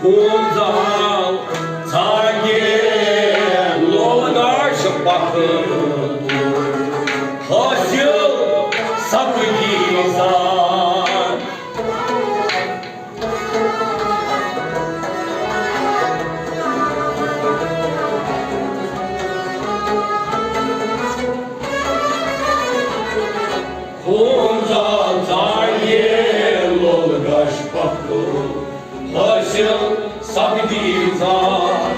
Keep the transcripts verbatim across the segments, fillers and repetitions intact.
پونزل ژانگے لولگاش پکھ حاصل سپدی زان۔ پونزل ژانگے لولگاش پکھ حاصل سپدی زان۔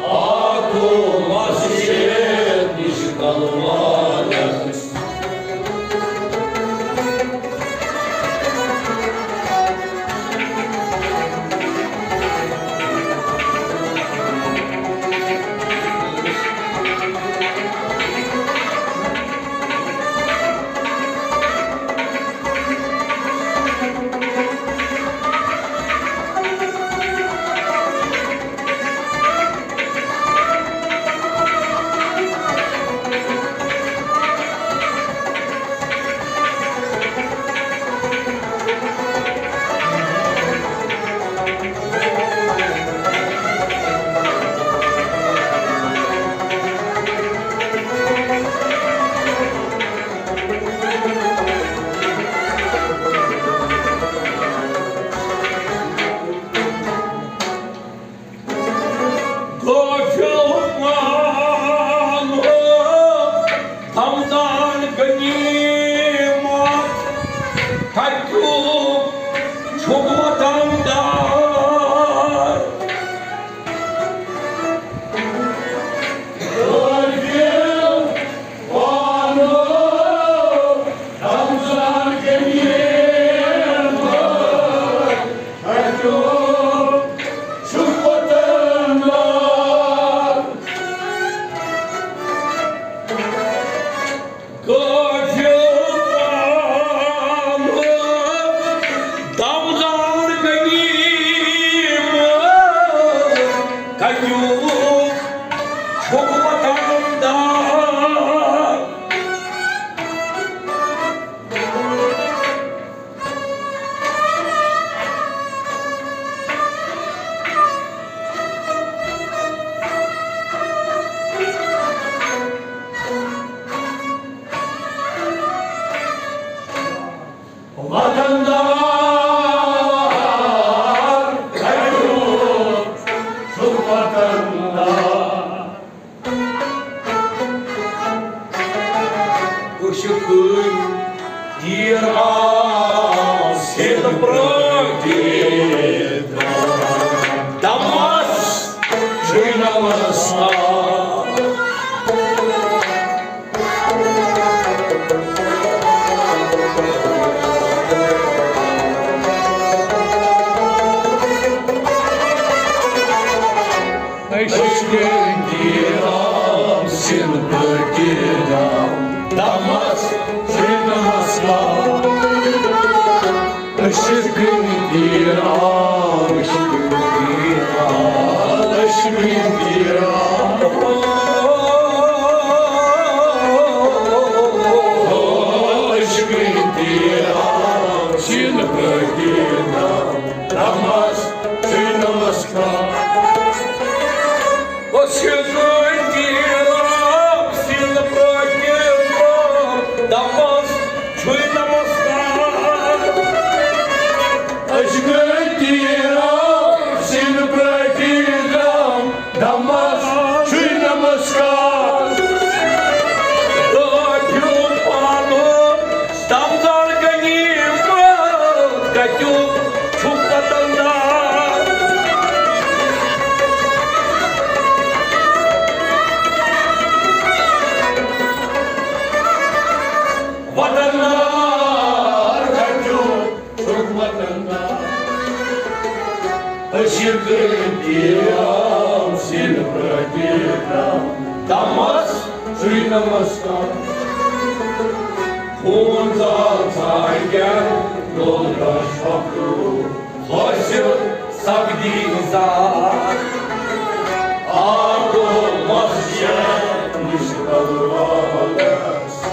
آکو مسجد نش کلوارس۔ غافل پانہٕ دمدان غنیمت، کتیُک چھُکھ وطن دار؟ غافل پانہٕ دمدان غنیمت، کتیُک چھُکھ وطن دار؟ غافل پانہٕ دمدان غنیمت، کتیُک چھُکھ وطن دار؟ وطن دار، کتیُک چھُکھ وطن دار؟ عشقٕکۍ تیٖر آو سِنٛد پرٛٲٹھۍ دمس چھُے نمس آو۔ عشقٕکۍ تیٖر آو سِنٛد پرٛٲٹھۍ دمس چھُے نمس آو۔ عشقٕکۍ تیٖر آو، عشقٕکۍ تیٖر آو، عشقٕکۍ تیٖر آو۔ عشقٕکۍ تیٖر آو، سِنٛد پرٛٲٹھۍ دمس چھُے نمس آو۔ عشقٕکۍ تیٖر آو سِنٛد پرٛٲٹھۍ دمس چھُے نمس آو۔ عشقٕکۍ تیٖر آو سِنٛد پرٛٲٹھۍ دم، دمس چھُے نمس آو۔ رٲٹھِو پانہٕ دمدار غنیمت، کتیُک چھُکھ وطن دار؟ وطن دار، کتیُک چھُکھ وطن دار؟ عشقٕکۍ تیٖر آو سِنٛد پرٛٲٹھۍ دم، دمس چھُے نمس آو۔ خوٗن زال ژانگٮ۪ن لولگاش پکھ حٲصِل سپدی زان۔ آب و مسجد نِش کلوارس۔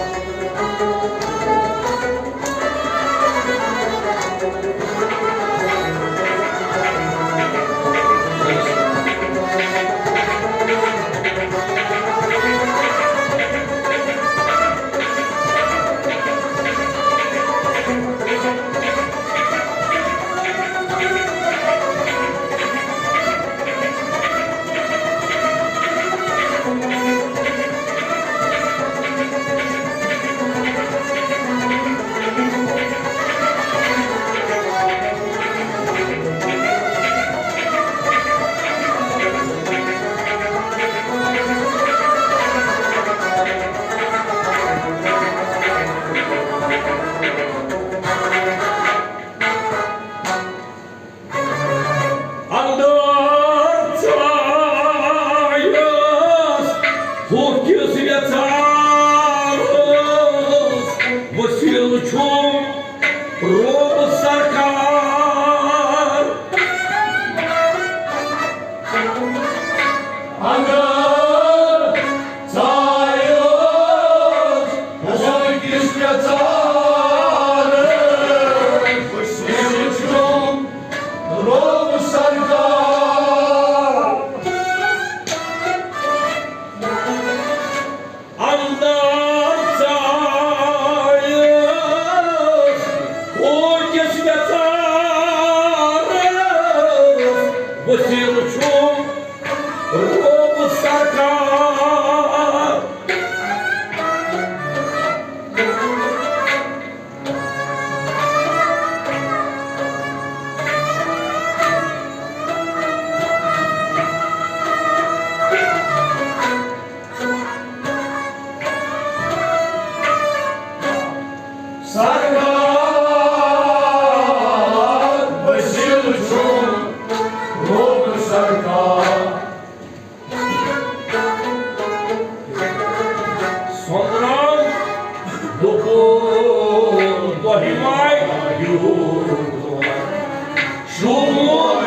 شوٗبوُن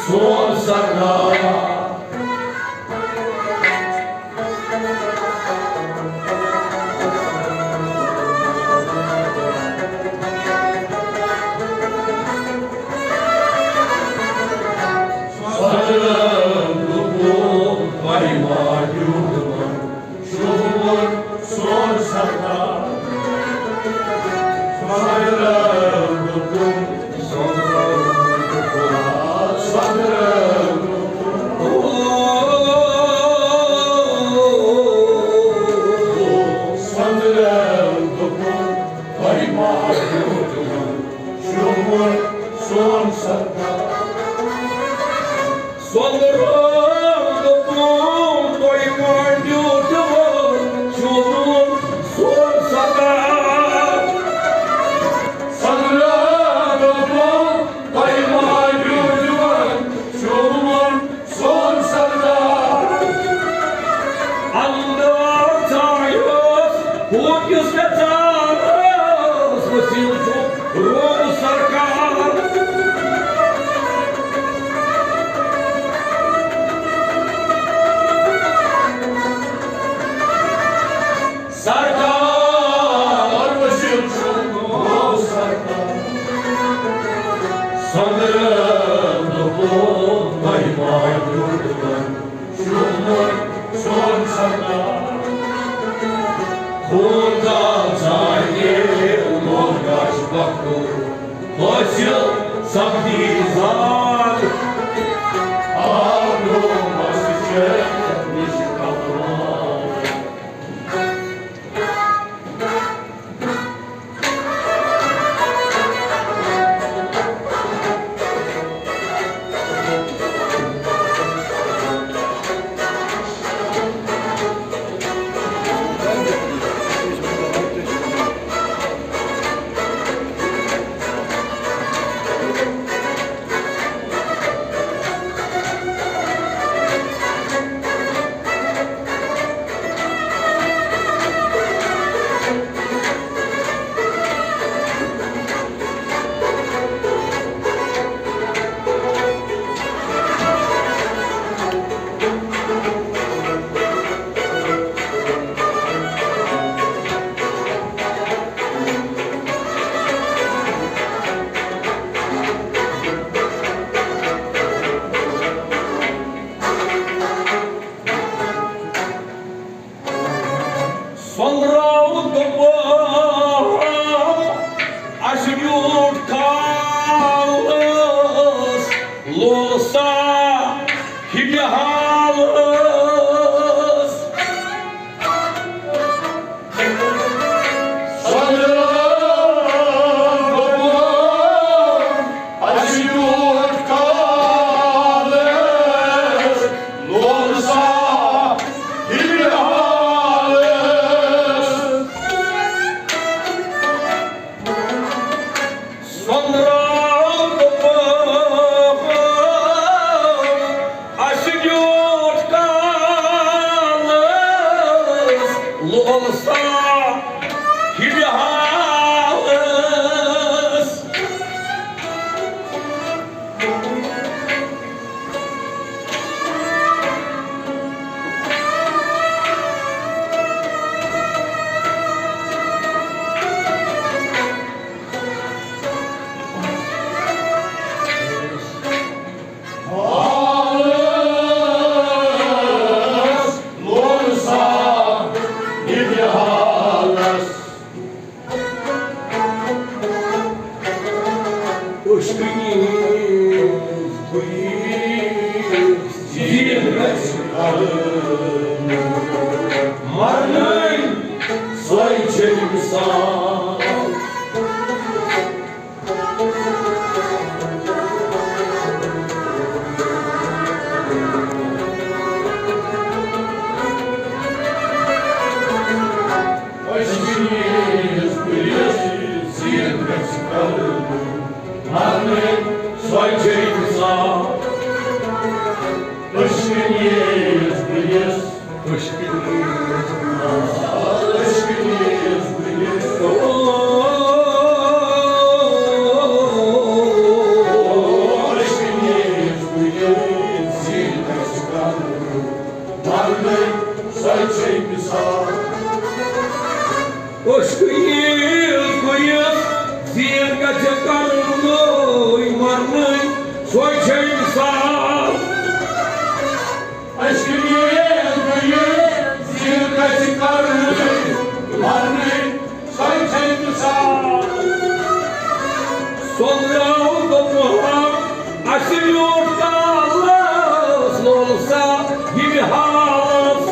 سون سردار۔ سۄنٛدرن دوٚپُن، تۄہہِ ما دیُت وۄنۍ شوٗبوُن سون سردار؟ سۄنٛدرن دوٚپُن، سۄنٛدرن دوٚپُن، سۄنٛدرن دوٚپُن، سۄنٛدرن دوٚپُن، تۄہہِ ما دیُت وۄنۍ شوٗبوُن سون سردار؟ سۄنٛدرن دوٚپُن، تۄہہِ ما دیُت وۄنۍ شوٗبوُن سون سردار؟ سۄنٛدرن دوٚپُن، تۄہہِ ما دیُت وۄنۍ شوٗبوُن سون سردار۔ اندر ژایس ہوکِس ویژارس وسیٖم چھُ روم سرکار۔ سردار وسیٖم چھُ روم سرکار۔ سۄنٛدرن دوٚپُن، تۄہہِ ما دیُت وۄنۍ شوٗبوُن سون سردار؟ خوٗن زال ژایہِ لوٚگ گاش بختُک حٲصِل سپدی زال۔ آب رومس چھِ نِش کپوان۔ سۄنٛدرو دوٚپُن، اَسہِ بیوٗٹھ کالس لولہٕ سا ہِوِ حالس۔ سۄنٛدرو دوٚپُن، اَسہِ بیوٗٹھ کالس لولہٕ سا ہِوِ حالس۔ سۄنٛدرو دوٚپُن، عشقہٕ ییٖژ گُیِس زیٖر گژھِ کرٕنۍ مرنٕے، سۄے چھے مثال۔ عشقہٕ ییٖژ گُیِس زیٖر گژھِ کرٕنۍ مرنٕے، سۄے چھے مثال۔ سۄنٛدراو دوٚپمَس، اَسہِ میوٗٹھ کالَس، لول سا ییٚمہِ حالَس۔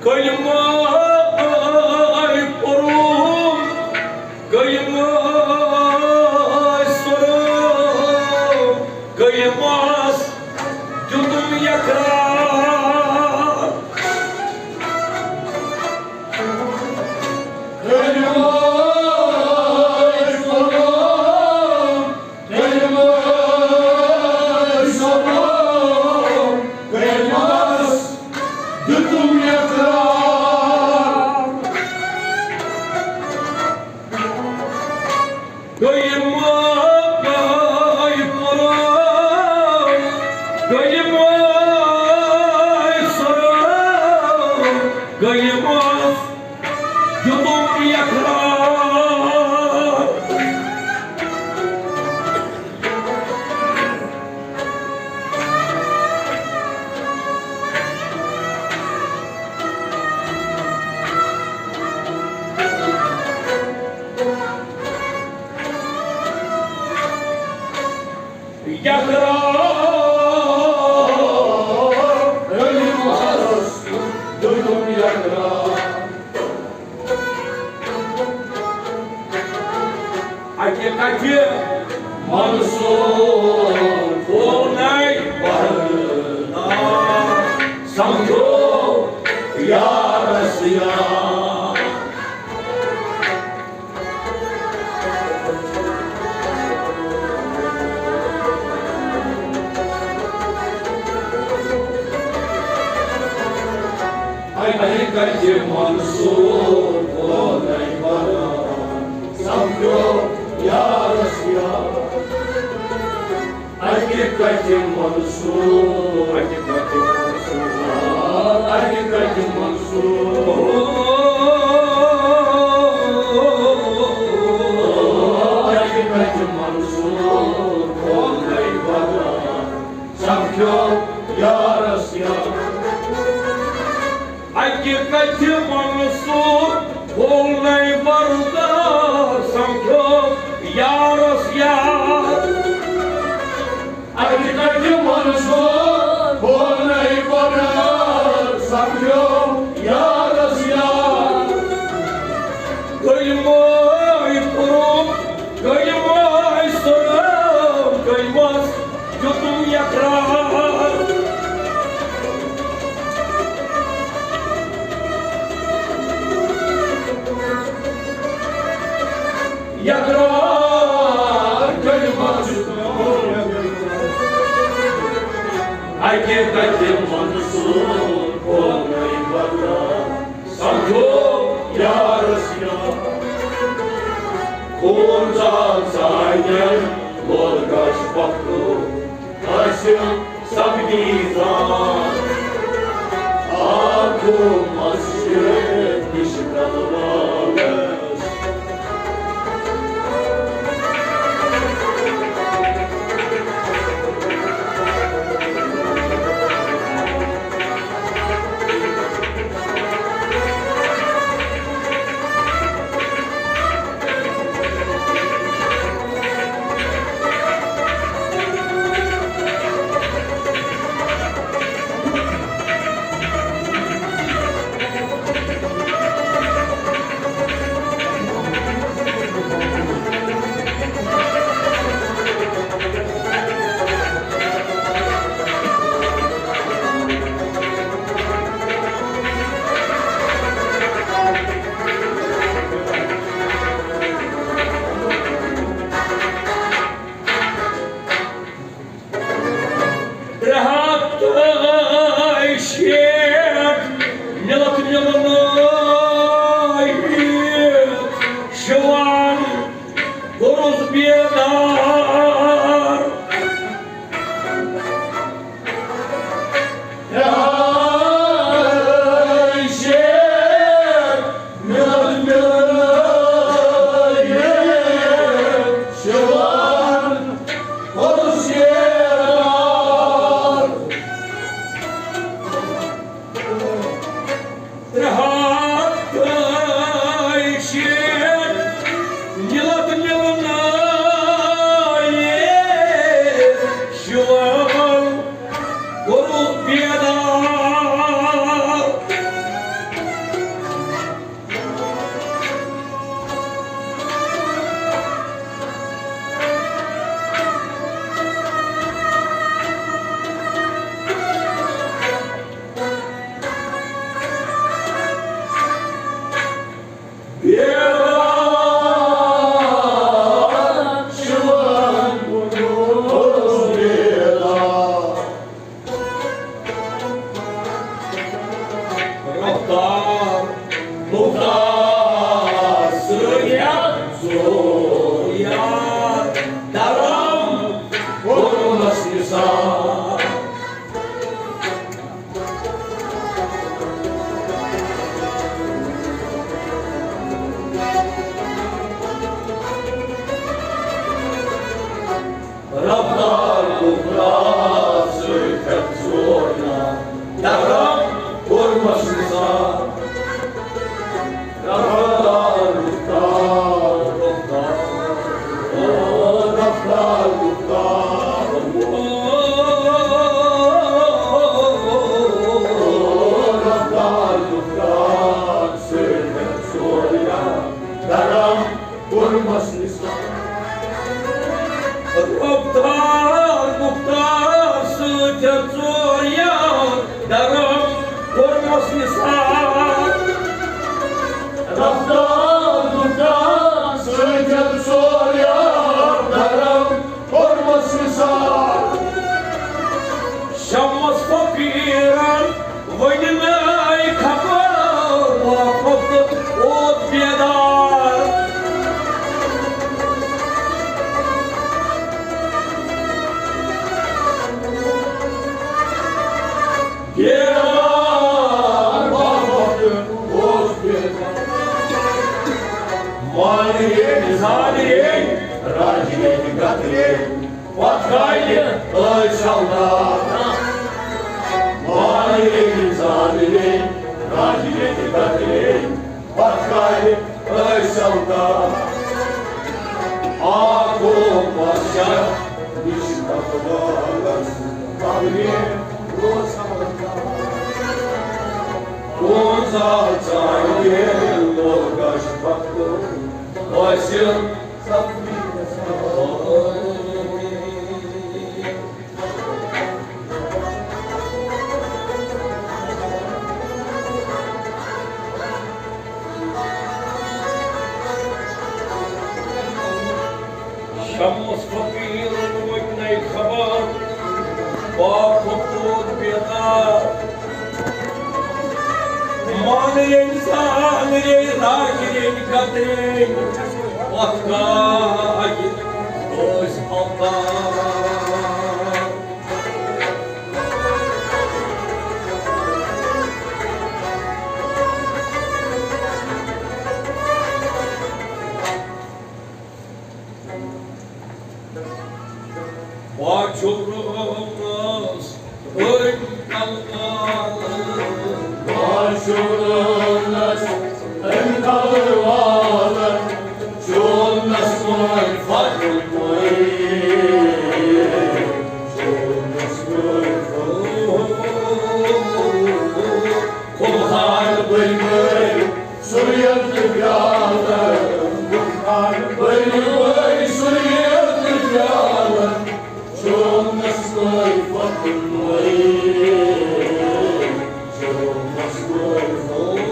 کلمہٕ پوٚرُم، کلمہٕ سوٚرُم، کلمس دیُتُم اقرار۔ کلمہٕ پوٚرُم، کلمہٕ سوٚرُم، کلمس دیُتُم اقرار۔ کلمہٕ پوٚرُم، کلمہٕ سوٚرُم، کلمس دیُتُم اقرار۔ اقرار، کلمس دیُتُم اقرار۔ اکہِ کتھِ منصور کھولنَے پردٕ، سمکھیو یارس یار۔ اکہِ کتھِ منصور کھولنَے پردٕ، سمکھیو یارس یار۔ اکہِ کتھِ منصور، اکہِ کتھِ منصور، اکہِ کتھِ منصور، اکہِ کتھِ منصور، کھولنَے پردٕ، سمکھیو یارس یار۔ اکہِ کتھِ منصور کھولنَے پردٕ، سمکھیو یارس یار۔ اکہِ کتھِ منصور کھولنَے پردٕ، سمکھیو یارس یار۔ کلمہٕ پوٚرُم، کلمہٕ سوٚرُم، کلمس دیُتُم اقرار۔ اقرار کلمس دیُتُم۔ اکہِ کتھِ منصور کھولنَے یارس یار، خوٗن زال سانٮ۪ن لول گش پکو، حٲصِل سپدی زان۔ آ خوٗن مسجد نِش کلوالس۔ ترٛےٚ ہتھ تہٕ شیٹھ مِلتھ مِلنٲوِتھ شِوان کوٚرُس بیدار۔ ترٛےٚ ہتھ شیٹھ مِلتھ مِلنٲوِتھ شِوان کوٚرُس بیدار۔ ترٛےٚ ہتھ تہٕ شیٹھ مِلتھ مِلنٲوِتھ شِوان کوٚرُس بیدار۔ رفتار مُختار سۭتۍ ژور یار درم کوٚرمس نثار۔ رفتار گفتار سۭتۍ ژور یار درم کوٚرمس نثار۔ رفتار گفتار، رفتار گفتار، رفتار گفتار سۭتۍ ژور یار درم کوٚرمس نثار۔ رفتار گفتار سۭتۍ ژور یار درم کوٚرمس نثار۔ رفتار گفتار سۭتۍ ژور یار درم کوٚرمس نثار۔ شمس فقیرن ؤنۍ نَے خبر، واپس اوس بیدار۔ بیدار واپس اوس بیدار۔ مانہِ ییٚتہِ زانہِ ییٚتہِ راجہِ ییٚتہِ گترِ ییٚتہِ۔ پتھ کالہِ ٲسۍ سردار۔ مانہِ ییٚلہِ زانہِ ییٚلہِ راجہِ ییٚتہِ گترِ ییٚلہِ پتھ کالہِ ٲسۍ سردار۔ آ قوم بادشاہ نِش تقوالس تقریٖر روز سردار۔ قوم زال ژانہِ ییٚلہِ لوگ گژھ پتہٕ ٲسۍ شمس فقیرن وٲتۍ نَے خبر، باغ ووت بیدار۔ مانہٕ ییٚمۍ سان ییٚلہِ تاجرین قدرین وقت آئی روز اوتار۔ واچھو رٲونس أنۍ تلوار۔ واچھو رٲونس أنۍ تلوار۔ چونس وٲے فتح پٲے۔ چونس وٲے فتح۔ کھُلہار بٔلۍ بٔلۍ سُریت پیالہٕ۔ کھُلہار بٔلۍ بٔلۍ سُریت پیالہٕ۔ چونس وٲے فتح پٲے۔ چونس وٲے فتح۔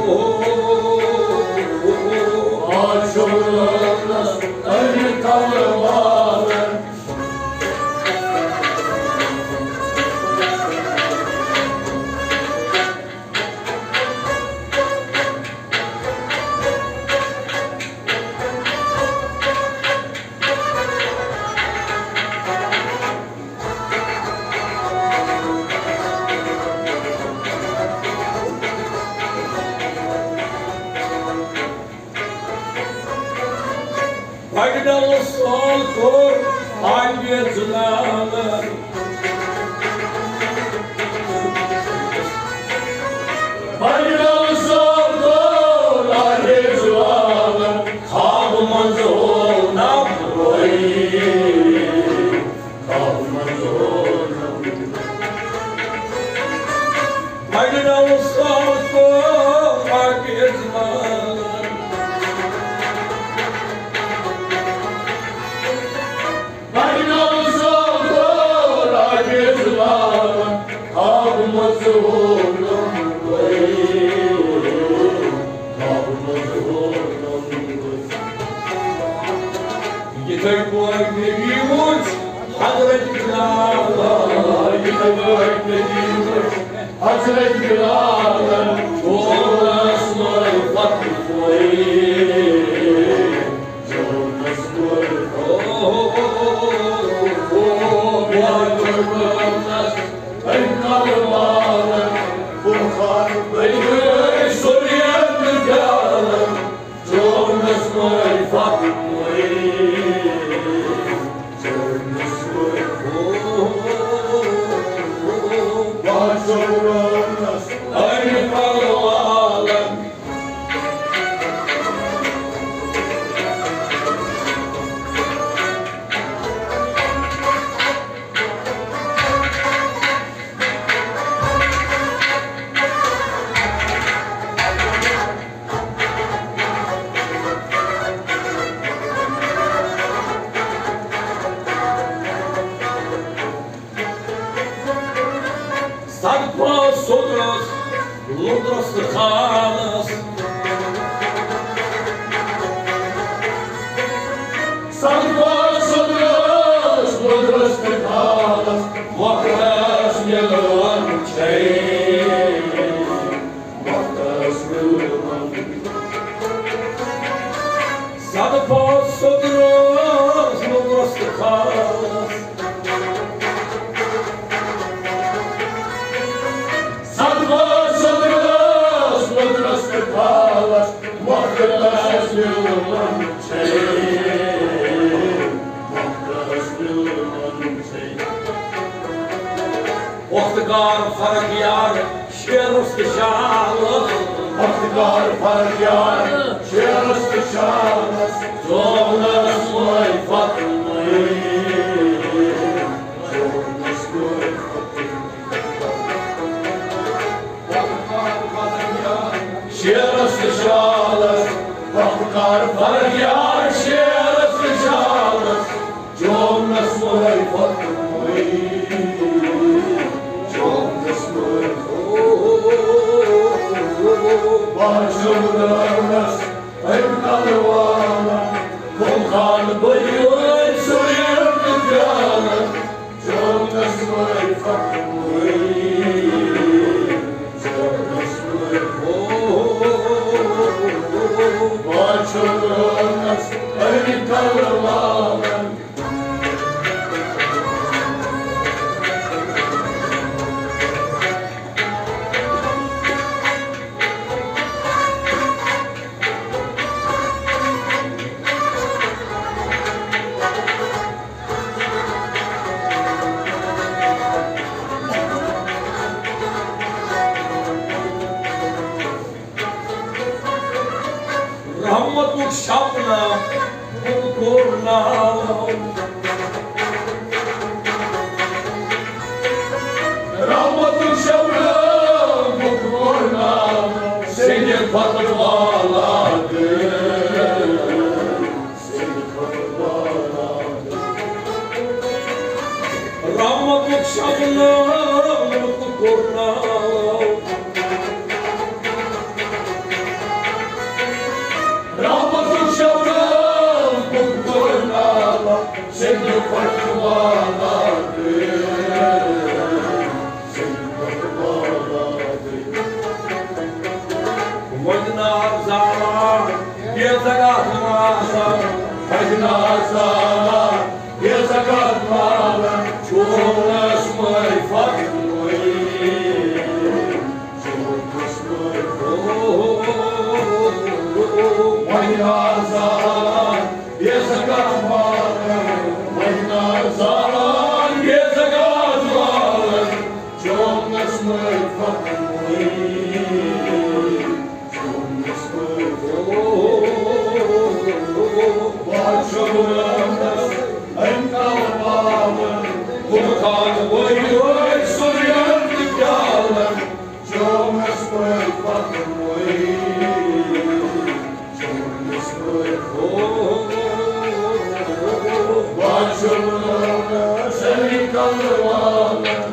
آ چونس أنۍ تلوار۔ بڈٕ ڈلہٕ سال کوٚر عابد زنانن۔ بڈٕ ڈلہٕ سال کوٚر عابد زنانن۔ خواب منٛز ہوو ناو روی۔ خواب منٛز ہوو ناو۔ بڈٕ ڈلہٕ سال کوٚر عابد زنانن۔ بڈٕ ڈلہٕ سال کوٚر عابد زنانن۔ خواب منٛز ہوو ناو روی۔ خواب منٛز ہوو ناو روی۔ یِتھے پٲٹھۍ نبی وُچھ حضرت بلال، یِتھے پٲٹھۍ نبی وُچھ حضرت بلال، چونس وٲے فتح پٲے، چونس وٲے فتح۔ او، او، او، او، او، چونس أنۍ تلوار، کھُلہار بٔلۍ بٔلۍ سُریت پیالہٕ۔ چونس وٲے فتح پٲے، چونس وٲے۔ او، او، او، او، بادشاہ رونس أنۍ تلوار۔ صدفہ سوٚدرس، لوٚدرس تہٕ خالس۔ صدفہ سوٚدرس، لوٚدرس تہٕ خالس، مۄکھرس مِلوَن چھے۔ مۄکھرس مِلوَن۔ صدفہ سوٚدرس، لوٚدرس تہٕ خالس۔ صدفہ سوٚدرس، لوٚدرس تہٕ خالس، مۄکھرس مِلوَن چھے۔ مۄکھرس مِلوَن چھے۔ وقت کار فرق یار شعرس تہٕ شالس۔ وقت کار فرق یار شعرس تہٕ شالس۔ چونس وٲے فتح پٲے۔ چونس وٲے فتح۔ شعرس تہٕ شالس۔ وقت کار فرق یار شعرس تہٕ شالس۔ چونس وٲے فتح پٲے، چونس وٲے۔ بادشاہ رونس أنۍ تلوار، کھُلہار بٔلۍ بٔلۍ سُریت پیالہٕ۔ چونس وٲے فتح پٲے، چونس وٲے۔ رحمتُک شبنم بہٕ کوٚر ناو، سیٚدِ فتح والا تہٕ سیٚدِ فتح والا تہٕ۔ رحمتُک شبنم بہٕ کوٚر ناو، رحمتُک شبنم بہٕ کوٚر ناو، سیٚدِ فتح والا تہٕ سیٚدِ فتح والا تہٕ۔ وۄنۍ نار زالان، بے زکات مالن، وۄنۍ نار زالان، بے زکات مالن، چونس مے فتح مے۔ وۄنۍ آزاد، بے زکات والن، وۄنۍ آزاد، بے زکات والن، چونس مے فتح مے، چونس مے فتح مے۔ بادشاہ غلامس، أمۍ کلہٕ والن، خۄدان وٲتۍ سُرین تہٕ پیالن۔ چونس پٲٹھۍ پکنوے، چونس پٲٹھۍ۔ او، بادشاہ سٲری کلہٕ والن۔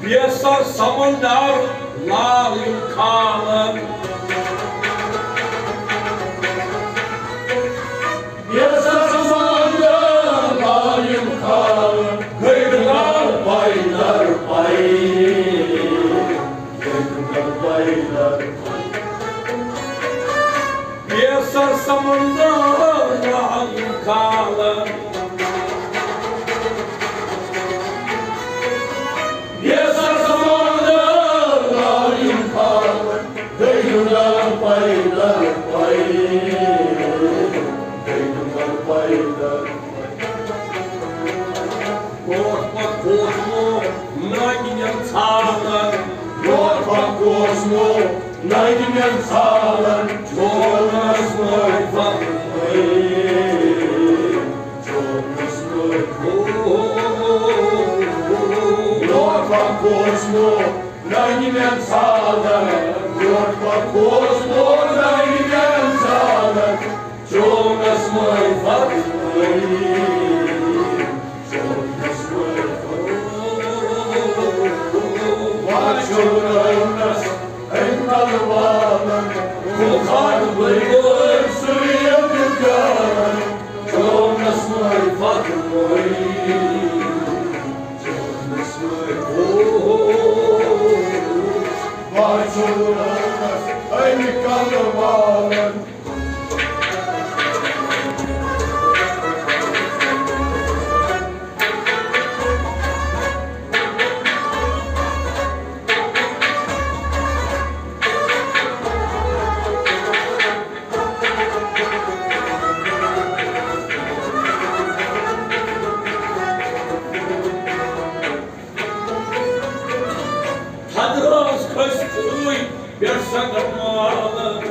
بیسر سمندر لال یِم کھالن۔ بیسر سمندر لال یِم کھالن۔ گٔے گناہ پائی در پائی۔ گٔے گناہ پائی در پائی۔ بیسر سمندر لال یِم کھالن۔ بیسر سمندر لال یِم کھالن۔ گٔے گناہ پائی در پائی۔ گٔے گناہ پائی در پائی۔ برونٛٹھ پکھ کھوژمو نٲنۍ نٮ۪ن ژھانٛڈن۔ برونٛٹھ پکھ کھوژمو نٲنۍ نٮ۪ن ژھانٛڈن۔ چونس مٲرۍ پتہٕ مٲرۍ۔ چونس مٲرۍ۔ برونٛٹھ پکھ کھوژمو نٲنۍ نٮ۪ن ژھانٛڈن۔ برونٛٹھ پکھ کھوژمو نٲنۍ نٮ۪ن ژھانٛڈن۔ چونس مٲرۍ پتہٕ مٲرۍ۔ چونس مٲرۍ پتہٕ مٲرۍ۔ بادشاہ غلامس، أمۍ کلہٕ والن، خۄدان بٔلۍ سُرین تہٕ پیالن۔ چونس مٲرۍ پتہٕ مٲرۍ۔ چونس مٲرۍ۔ او، بادشاہ غلامس، أمۍ کلہٕ والن۔ حضرت کھٔسۍ ترٛٲے پٮ۪ٹھ سنگر مالن۔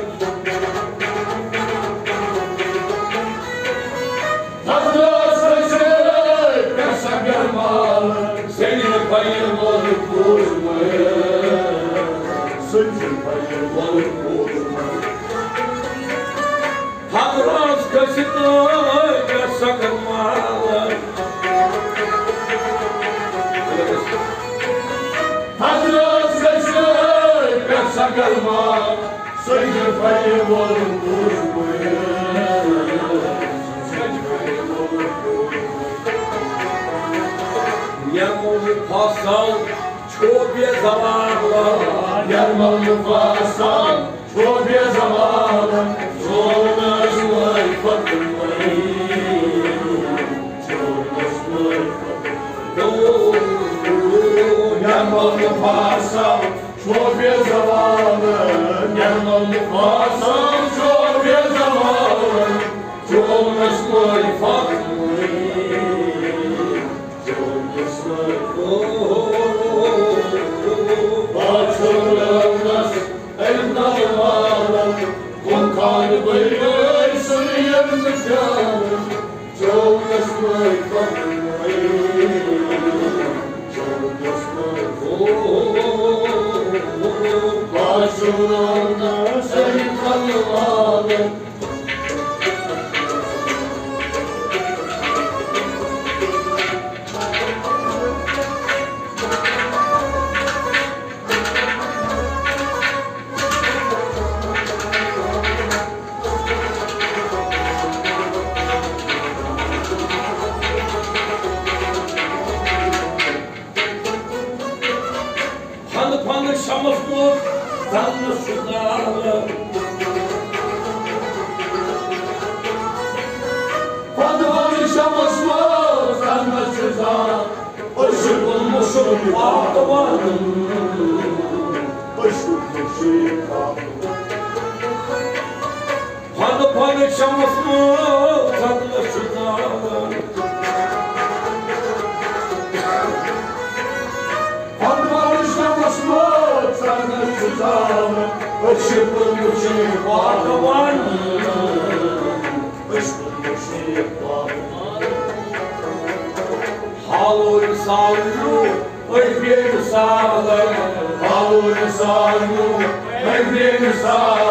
حضرت کھٔسۍ ترٛٲے پٮ۪ٹھ سنگر مالن۔ سٔنٛدِ پھلہِ وول کوٗر مٲلۍ۔ سٔنٛدِ پھلہِ وول کوٗر مٲلۍ۔ حضرت کھٔسۍ ترٛٲے پٮ۪ٹھ سنگر مالن۔ حضرت کھٔسۍ ترٛٲے پٮ۪ٹھ سنگر مالن۔ سٔنٛدِ پھلہِ وول کوٗر مٲلۍ۔ سٔنٛدِ پھلہِ وول کوٗر مٲلۍ۔ یمو فصل چھو بے زوال، یرمل مفصل چھو بے زوال، چونس مٲرۍ پتہٕ مٲرۍ، چونس مٲرۍ پتہٕ مٲرۍ۔ فاسا شوفِ زوال، نعم الفاسا شوفِ زوال، چونس مٲے فاطمہٕ، چونس مٲے فاطمہٕ۔ باشرنس أمۍ نوالن، کُن خان بٔلۍ سُرین پیالن۔ چونس مٲے فاطمہٕ، چونس مٲے فاطمہٕ۔ باشرنس أمۍ نوالن۔ پھنٛد پھنٛد شمس موت ژننس چھُ زالان۔ پھنٛد پھنٛد شمس موت ژننس چھُ زالان۔ عشق المشرق آتوان۔ عشق المشرق آتوان۔ پھنٛد پھنٛد شمس موت ژننس چھُ زالان۔ پھنٛد پھنٛد شمس موت ژننس چھُ زالان۔ عشق المشرق آتوان۔ عشق المشرق آتوان۔ حالو انسان چھُ أکۍ بے مثال۔ حالو انسان چھُ أکۍ بے مثال۔